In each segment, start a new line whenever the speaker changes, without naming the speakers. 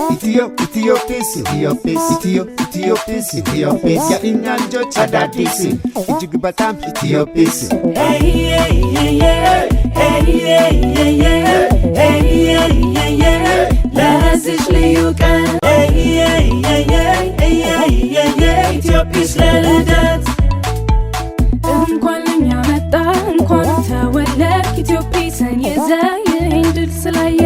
ኢትዮ ኢትዮጲስ ኢትዮጲስ ኢትዮ ኢትዮጲስ ኢትዮጲስ የእኛ ልጆች አዳዲስ እጅግ በጣም ኢትዮጲስ።
ለዚች ልዩ ቀን ኢትዮጲስ ለልደት።
እንኳን ለኛ መጣ፣ እንኳን ተወለድክ ኢትዮጲስን ይዘህ ይህን ድል ስላየ።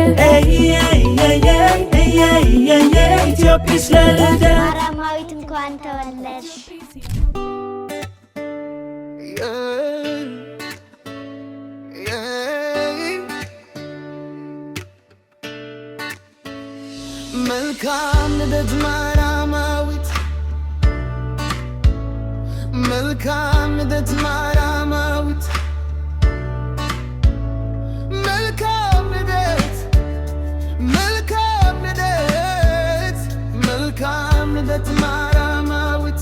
ኢትዮጲስ ለልደት።
ማርያማዊት እንኳን ተወለድሽ።
መልካም ልደት ማርያማዊት፣ መልካም ልደት ማርያማዊት፣ መልካም ልደት፣ መልካም ልደት፣ መልካም ልደት ማርያማዊት፣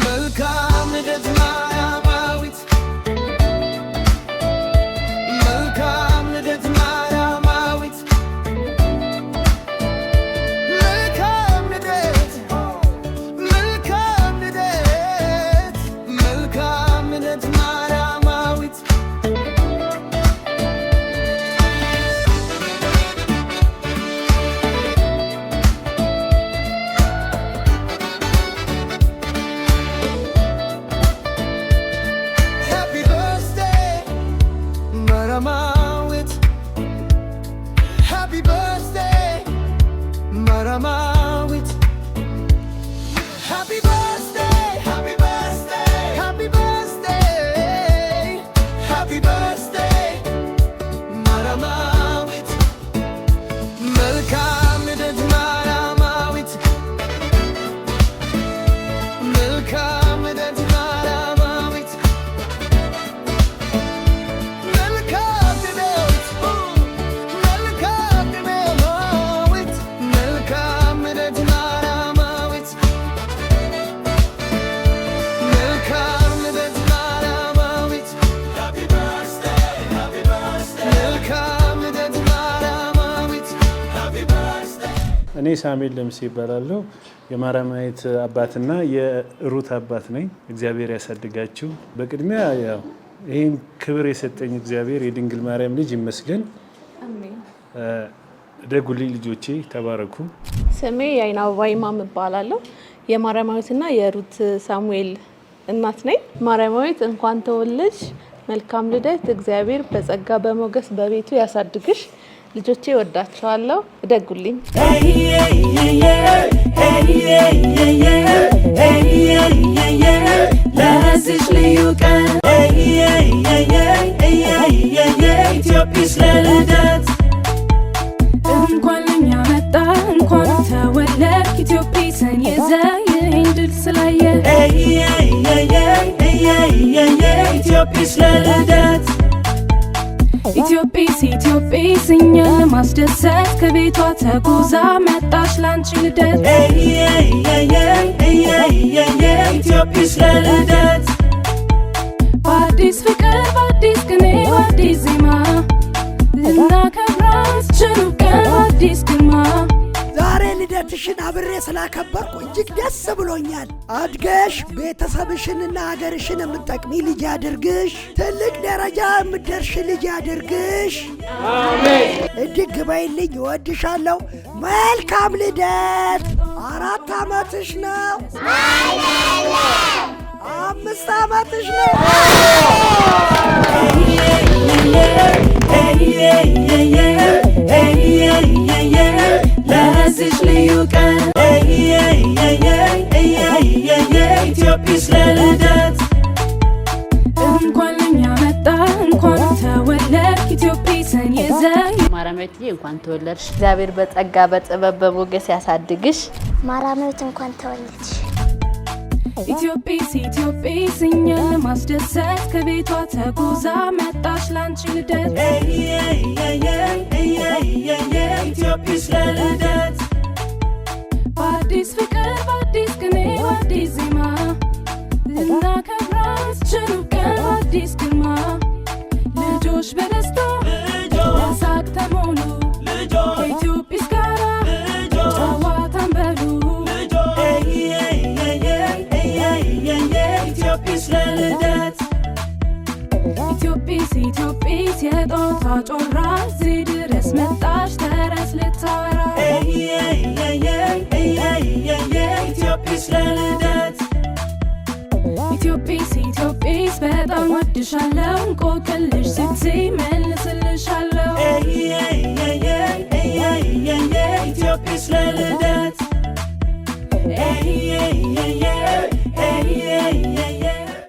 መልካም ልደት ማርያማዊት፣ መልካም ልደት ማርያማዊት፣ መልካም ልደት፣ መልካም ልደት፣ መልካም ልደት ማርያማዊት። Happy birthday ማርያማዊት፣ Happy birthday ማርያማዊት፣ Happy birthday, happy birthday, happy birthday, happy birthday ማርያማዊት። መልካም ልደት ማርያማዊት፣ መልካም ልደት ማርያማዊት፣ መልካም ልደት፣ መልካም ልደት፣ መልካም ልደት ማርያማዊት፣ መልካም ልደት ማርያማዊት። Happy birthday, happy birthday፣ መልካም ልደት ማርያማዊት። Happy birthday።
እኔ ሳሙኤል ደምሴ እባላለሁ። የማርያማዊት አባትና የሩት አባት ነኝ። እግዚአብሔር ያሳድጋችሁ። በቅድሚያ ያው ይህን ክብር የሰጠኝ እግዚአብሔር የድንግል ማርያም ልጅ ይመስገን። እደጉልኝ ልጆቼ፣ ተባረኩ።
ስሜ የአይን አበባ ይማም እባላለሁ። የማርያማዊትና የሩት ሳሙኤል እናት ነኝ። ማርያማዊት እንኳን ተወለድሽ፣ መልካም ልደት። እግዚአብሔር በጸጋ በሞገስ በቤቱ ያሳድግሽ። ልጆቼ እወዳቸዋለሁ። እደጉልኝ።
ለዚች ልዩ ቀን ኢትዮጲስ ለልደት።
እንኳን ለኛ መጣ፣ እንኳን ተወለድክ ኢትዮጲስን ይዘህ ይህን ድል ስላየ።
ኢትዮጲስ ለልደት።
ኢትዮጲስ ኢትዮጲስ እኛን ለማስደሰት ከቤቷ ተጉዛ መጣች ላንቺ ልደት።
ኢትዮጲስ ለልደት።
በአዲስ ፍቅር፣ በአዲስ ቅኔ፣ በአዲስ ዜማ ልናከብራት ችሉ ቀን በአዲስ ግርማ።
ዛሬ ልደትሽን አብሬ ስላከበርኩ እጅግ ደስ ብሎኛል። አድገሽ ቤተሰብሽንና ሀገርሽን የምትጠቅሚ ልጅ ያድርግሽ። ትልቅ ደረጃ የምትደርሽ ልጅ ያድርግሽ። እድግ በይልኝ። እወድሻለሁ። መልካም ልደት። 4 ዓመትሽ ነው። 5 ዓመትሽ ነው።
ለዚች ልዩ ቀን ኢትዮጲስ ለልደት።
እንኳን ለኛ መጣ፣ እንኳን ተወለድክ ኢትዮጲስን ይዘህ።
ማርያማዊትዬ እንኳን ተወለድሽ።
እግዚአብሔር በጸጋ በጥበብ በሞገስ ያሳድግሽ።
ማርያማዊት እንኳን ተወለድሽ።
ኢትዮጲስ ኢትዮጲስ እኛን ለማስደሰት ከቤቷ ተጉዛ መጣች ላንቺ ልደት።
ኢትዮጲስ ለልደት።
በአዲስ ፍቅር፣ በአዲስ ቅኔ፣ በአዲስ ዜማ ልናከብራት ችሉ ቀን። በአዲስ ግርማ። ልጆች በደስታ በሳቅ ተሞሉ፣ ከኢትዮጲስ ጋራ ጨዋታን በሉ።
ኢትዮጲስ ለልደት።
ኢትዮጲስ ኢትዮጲስ የጦቷ ጮራ፣ እዚህ ድረስ መጣሽ ተረት ልታወራ።
ኢትዮጲስ ለልደት።
ኢትዮጲስ ኢትዮጲስ በጣም ወድሻለሁ፣ እንቆቅልሽ ስትይ መልስልሻለሁ።
ኢትዮጲስ ለልደት።